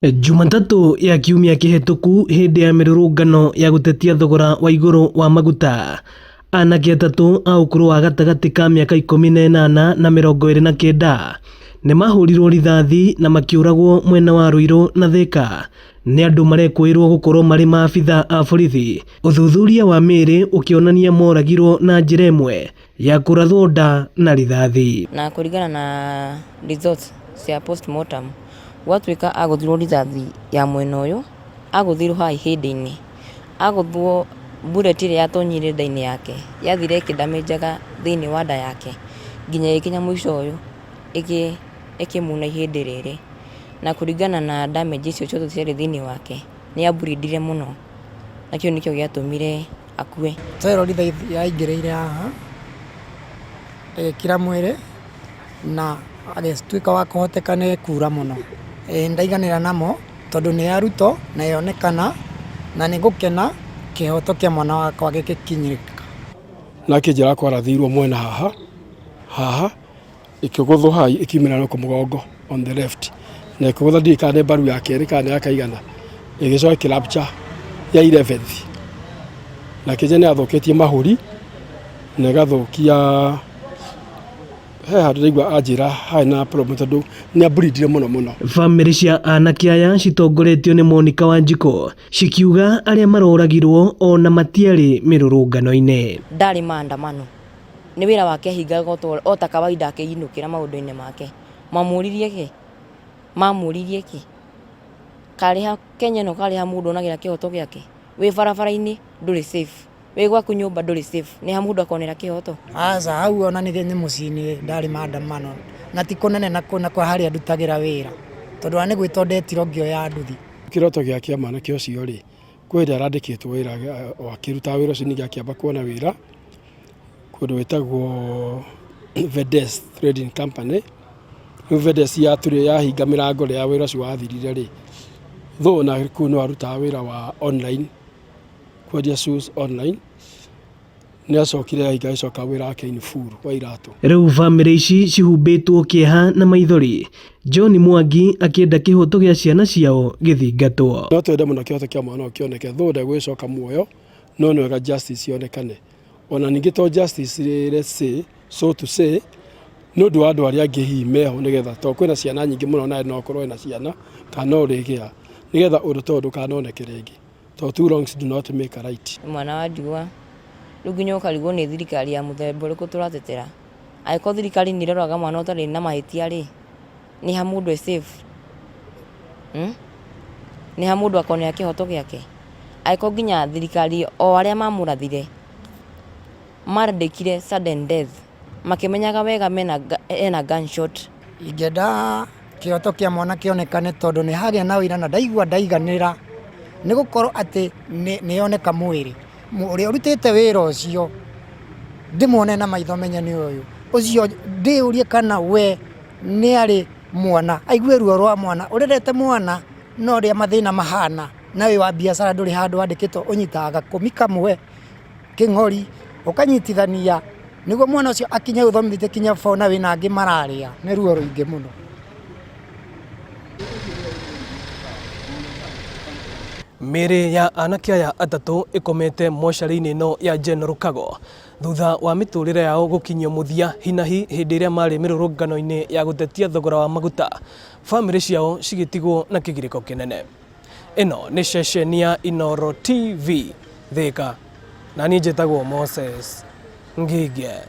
Jumatatũ ya kiumia kĩhĩtũku hĩndĩ ya mĩrũrũngano ya gũtetia thogora wa igũrũ wa maguta, anake atatũ a ũkũrũ wa gatagatĩ ka mĩaka 18 na 29 nĩmahũrirwo rithathi na makĩũragwo mwena wa Ruiru na Thika nĩ andũ marekũĩrwo gũkorwo marĩ maabitha a borithi. Ũthuthuria wa mĩĩrĩ ũkĩonania moragirwo na njĩra ĩmwe ya kũrathwo nda na rithathi. Na kũringana na results cia postmortem, gwatuĩka agũthirwo rithathi ya mwena ũyũ, agũthirwo haha ihĩndĩ-inĩ, agũthwo bullet ĩrĩa yatonyire nda-inĩ yake, yathire ĩkĩndamĩnjaga thĩinĩ wa nda yake, nginya ĩgĩkinya mũico ũyũ, ĩkĩmuna ihĩndĩ rĩrĩ. Na kũringana na damage icio ciothe ciarĩ thĩinĩ wake, nĩ aburindire mũno, na kĩu nĩkĩo gĩatũmire akue. Twerwo rithathi yaingĩrĩire haha, ĩgĩkira mwĩrĩ na agĩtuĩka wa kũhoteka nĩ kura mũno. Ĩĩ ndaiganĩra namo tondũ nĩ ya Ruto na yonekana na nĩ ngũkena kĩhoto kĩa mwana wakwa gĩgĩkinyĩrĩka. Na akĩnjĩra kwarathĩirwo mwena haha haha ĩkĩgũthwo haha ĩkiumĩra na mũgongo on the left na ĩkĩgũtha ndiũĩ kana nĩ mbaru ya kerĩ kana nĩ ya kaigana ĩgĩcoka ĩkĩ rupture ya 11th na kĩnja nĩ yathũkĩtie mahũri na ĩgathũkia he handũ ndaigua anjĩra harĩ na problem tondũ nĩ aburindire mũno mũno. Bamĩrĩ cia anake aya citongoretio nĩ Monica Wanjikũ cikiuga arĩa maroragirwo ona matiarĩ mĩrũrũngano-inĩ. Ndarĩ maandamano, nĩ wĩra wake ahingaga o ta kawaida akĩinũkĩra maũndũ-inĩ make. Mamũririe kĩ? Mamũririe kĩ? Karĩ ha Kenya ĩno karĩ ha mũndũ onagĩra kĩhoto gĩake? Wĩ barabara-inĩ ndũrĩ safe, wĩ gwaku nyũmba ndũrĩ safe, nĩ ha mũndũ akonera kĩhoto? Aca hau ona nĩ mũciĩ-inĩ ndarĩ maandamano na ti kũnene na kwa harĩa ndutagĩra wĩra tondũ ona nĩ gwĩtwo ndetirwo ngĩoya nduthi. Kĩroto gĩa kĩa mwanake ũcio rĩ, kwĩ hĩndĩ arandĩkĩtwo wĩra akĩrutaga wĩra ũcio ningĩ akĩamba kuona wĩra kũndũ gwĩtagwo Vedes Trading Company. Rĩu Vedes yahinga mĩrango rĩrĩa wĩra ũcio wathirire rĩ, though ona kũu no arutaga wĩra wa online, kwendia shoes online, nĩ acokire ahinga agĩcoka wĩra wake in full wa iratũ. Rĩu bamĩrĩ ici cihumbĩtwo kĩeha na maithori, John Mwangi akĩenda kĩhoto gĩa ciana ciao gĩthingatwo. No twende mũno kĩhoto kĩa mwana ũyũ kĩoneke, though ndegũgĩcoka muoyo, no nĩ wega justice yonekane. Ona ningĩ to justice let's say, so to say, nĩ ũndũ wa andũ arĩa angĩ hihi meho nĩgetha tondũ kwĩna ciana nyingĩ mũno nawe no ũkorwo wĩna ciana kana no ũrĩgĩa nĩgetha ũndũ ta ũyũ ndũkanoneke rĩngĩ tondũ two wrongs do not make a right. Nĩ mwana wa ndigwa, rĩu nginya ũkarigwo nĩ thirikari ya mũthemba ũrĩkũ tũratetera. Angĩkorwo thirikari nĩ ĩroraga mwana ũtarĩ na mahĩtia rĩ, nĩ ha mũndũ e safe? Nĩ ha mũndũ akonera kĩhoto gĩake? Angĩkorwo nginya thirikari o arĩa mamũrathire mandĩkire sudden death makĩmenyaga wega mena ena gunshot. Ingĩenda kĩhoto kĩa mwana kĩonekane tondũ nĩ hagĩa na ũira na ndaigua ndaiganĩra nĩ gũkorwo atĩ nĩ yoneka mwĩrĩ. Ũrĩa ũrutĩte wĩra ũcio ndĩmuone na maitho menye nĩ ũyũ. Ũcio ndĩyũrie kana we nĩ arĩ mwana, aigue ruo rwa mwana. Ũrerete mwana na ũrĩa mathĩna mahana na wĩ wa biacara ndũrĩ handũ wandĩkĩtwo ũnyitaga gakũmi kamwe kĩng'ori ũkanyitithania nĩguo mwana ũcio akinye ũthomithĩtie kinya form na wĩna angĩ mararĩa, nĩ ruo rũingĩ mũno. Mĩĩrĩ ya anake aya atatũ ĩkomete mocarĩ-inĩ ĩno ya General Kago thutha wa mĩtũrĩre yao gũkinyio mũthia hinahi hĩndĩ ĩrĩa marĩ mĩrũrũngano-inĩ ya gũtetia thogora wa maguta, bamĩrĩ ciao cigĩtigwo na kĩgirĩko kĩnene. Ĩno nĩ ceceni ya Inooro TV Thika, na niĩ njĩtagwo Moses Ngige.